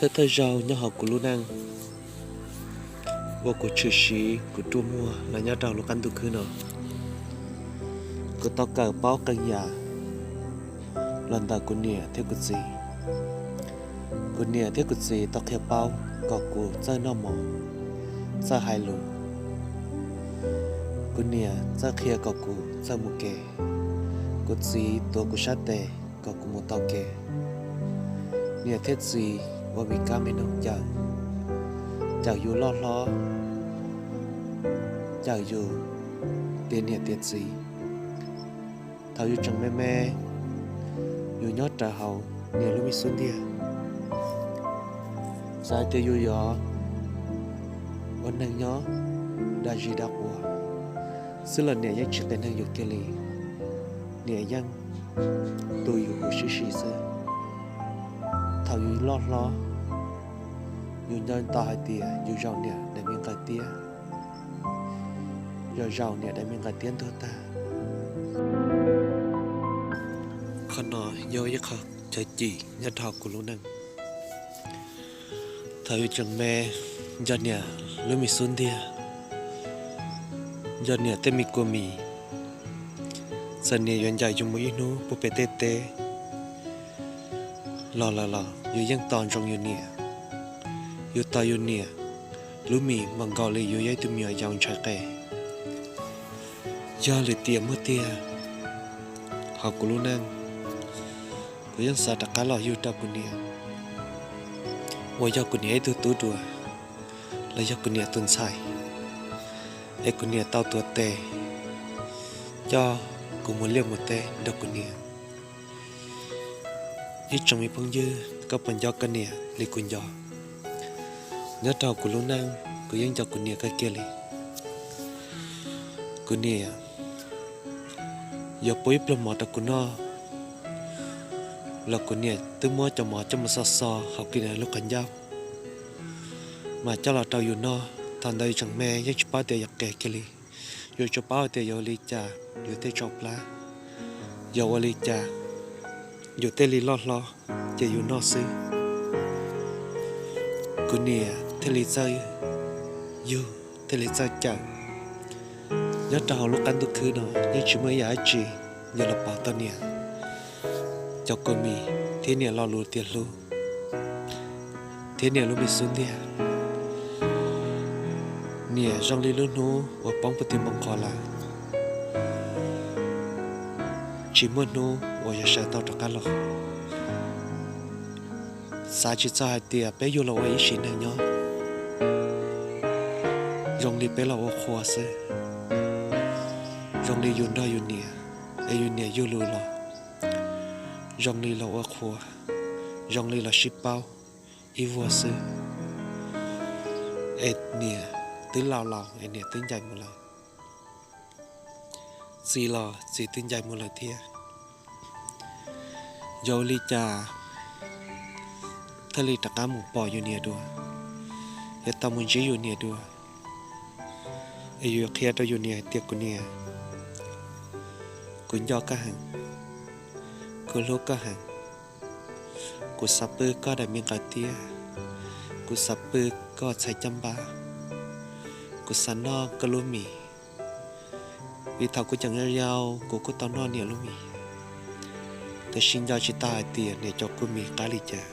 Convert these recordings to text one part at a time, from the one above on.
Thawj thawj zaug nyob hauv kuv lub neej uas kuv tshwm sim kuv ruaj muag los nyob rau lub qab ntuj khwb no, kuv tau kawm paub qee yam los ntawm kuv niam thiab kuv txiv. Kuv niam thiab kuv txiv tau qhia paub kom kuv txawj noj mov, txawj hais lus. Kuv niam txawj qhia kom kuv txawj mus kev. Kuv txiv tuav kuv sab tes kom kuv mus taug kev. Niam thiab txiv ua vim kab me noog cawm, cawm yus loj hlob, cawm yus tiav niam tiav txiv. Thaum yus tseem me me, yus nyob rawv hauv niam lub me xub ntiag, xav hais tias yus yuav ua neeg nyob dag zis dag quav xwb los niam yeej tsis qia neeg yus kiag li. Niam yeej tu yus huv si si xwb. Thaum yus loj hlob, yus nco tau hais tias yus zaum niam daim me nqaws tiab, zaum zaum niam daim me nqaws tiab ntuag tag. Qhov no yog ib qho cawm cim nyob rau kuv lub neej. Thaum yus tseem me, nco niam lub me xub ntiag, nco niam tej me kua mis, txawm niam yuav ncaim yus mus ib hnub puag pem tej teb los lawm los yus yeej tos ntsoov yus niam. Yus tos yus niam lub mis npaum nkaus li yus yog ib tug me nyuam yaus ntshai qe. Yog lwm tiam muaj tiag, hauv kuv lub neej, kuv yeej xav rov qab los yug rau kuv niam uas yog kuv niam ib tug tub dua, los yog kuv niam tus ntxhais, es kuv niam tau tuav tes coj kuv mus liaj mus teb nrog kuv niam. Ib tsoom me phooj ywg, koj puas nco koj niam li kuv nco? Nyob rau kuv lub neej, kuv yeej nco kuv niam kawg kiag li. Kuv niam yuav pub ib pluag mov rau kuv noj los kuv niam twb muab cov mov coj mus xo xo hauv kuv niam lub qhov ncauj mas coj los rau yus noj. Thaum ntawd yus tseem me yeej tsis paub tias yus qia kiag li, yus tsuas paub hais tias yuav ua li cas yus thiaj tsau plab, yuav ua li cas yus thiaj li loj hlob ces yus noj xwb. Kuv niam thiaj li txawj yug, thiaj li txawj cawm. Nyob rau hauv lub qab ntuj khwb no yeej tsis muaj ib yam dab tsi yuav los pauv tau niam cov kua mis thiab niam lo lus tias hlub thiab niam lub me xub ntiag. Niam zoo li lub hnub uas poob puag tim npoo qhov lawm, tsis muaj hnub uas yuav sawv tau rov qab los. Xav tsis txog hais tias peb yug los ua ib sim neej nyob, zoo li peb los ua qhua xwb, zoo li yus nrog yus niam, es yus niam yug lus los zoo li los ua qhua, zoo li los sib paub ib vuag xwb. Es niam twb laus laus es niam twb ncaim mus lawm, txiv los txiv twb ncaim mus lawm thiab. Yuav ua li cas thiaj li rov qab mus pom yus niam dua, yuav tau mus ntsib yus niam dua, es yus yuav qhia rau yus niam hais tias kuv niam, kuv nco koj heev, kuv hlub koj heev, kuv xav pw koj daim me nqaws tiab, kuv xav pw koj txhais caj npab, kuv xav noj koj lub mis. Vim thaum kuv tseem yau yau kuv kuj tau noj niam lub mis, tab sis nco tsis tau hais tias niam cov kua mis qab li cas.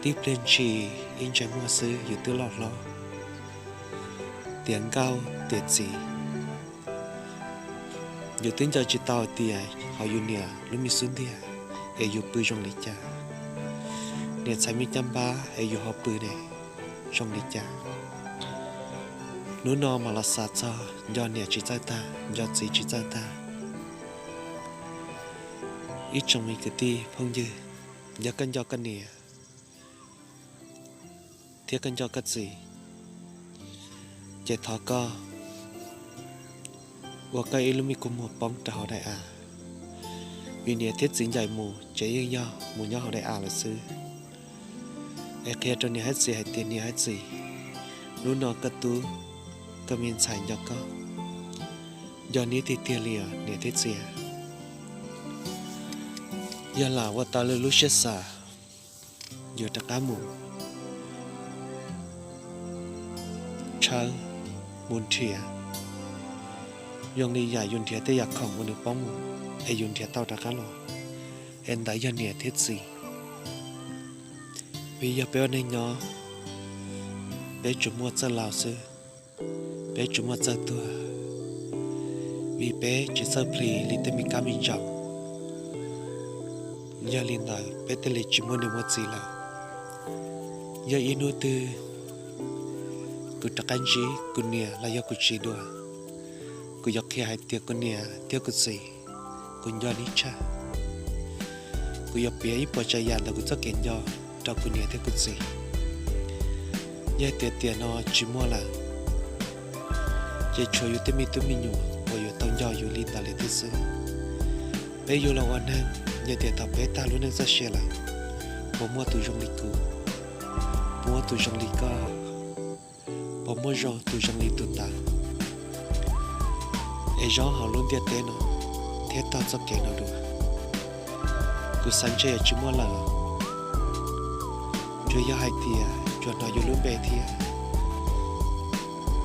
Tib pliag ntshis ib ntsais muag xwb yus twb loj hlob, tiav nkauj tiav txiv. Yus twb nco tsis tau hais tias hauv yus niam lub me xub ntiag es yus pw zoo li cas, niam txhais me caj npab es yus ho pw ne zoo li cas. Hnub no mas los xav txog nco niam tsis txawj tag, nco txiv tsis txawj tag. Ib tsoom me kwv tij phooj ywg, yog koj nco koj niam thiab koj nco koj txiv, ces thov koj ua koj ib lub me kua muag poob rau hauv daim av, vim niam thiab txiv ncaim mus ces yeej yog mus nyob hauv daim av lawm xwb. Es qhia rau niam hab txiv hais tias niam hab txiv, hnub no koj tub, koj me ntxhais nco koj, nco neb tiag tiag li os niam thiab txiv. Yog lam ua tau lwm lub siab xav, yuav rov qab mus tshawb, mus nrhiav, zoo li yam yus nrhiav tej yam khoom uas nws poob mus, es yus nrhiav tau rov qab los, es ntawd yog niam thiab txiv. Vim yog peb ua neej nyob, peb tsuas muaj txawj laus xwb, peb tsuas muaj txawj tuag, vim peb tsis txawj plis li tej me kab me ntsaum. Yog li ntawd peb thiaj li tsis muaj niam muaj txiv lawm. Yog ib hnub twg kuv rov qab ntsib kuv niam los yog kuv txiv dua, kuv yuav qhia hais tias kuv niam thiab kuv txiv, kuv nco neb tshaj. Kuv yuav piav ib puas tsav yam ntawm kuv txoj kev nco rau kuv niam thiab kuv txiv. Yog tias tiam no tsis muaj lawm, ces tshuav yus tej me tub me nyuam uas yuav tau nco yus li ntawd li thiab xwb. Peb yuav los ua neeg, yog tias thaum peb tag lub neej txoj sia lawm, puas muaj tus zoo li kuv? Puas muaj tus zoo li koj? Puas muaj zoo tus zoo li tus ntawd? Es zaub hauv lub ntiaj teb no thiab taug txoj kev no dua, kuv xav ntshe yuav tsis muaj lawm. Tsuas yog hais tias tsuas hnov yus lub npe thiab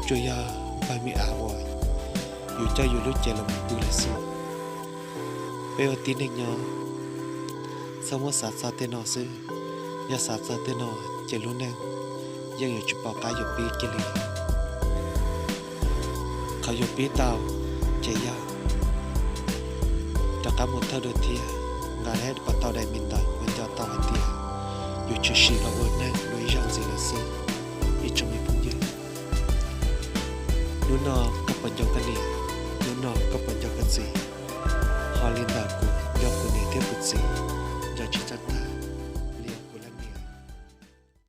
tsuas yog pawg me av uas yus coj yus lub cev los mus pw lawm xwb. Peb ua tib neeg nyob, txhob muab xav txog tej no xwb. Yog xav txog tej no, ces lub neej yeej yuav tsis pom qab yuav pib kiag li. Qhov yuav pib tau, ces yog rov qab mus thawj dua thiab, nqa lab pas tau daim me ntawv uas nco tau hais tias yuav tshwm sim los ua neeg dua ib zaug ntxiv lawm xwb.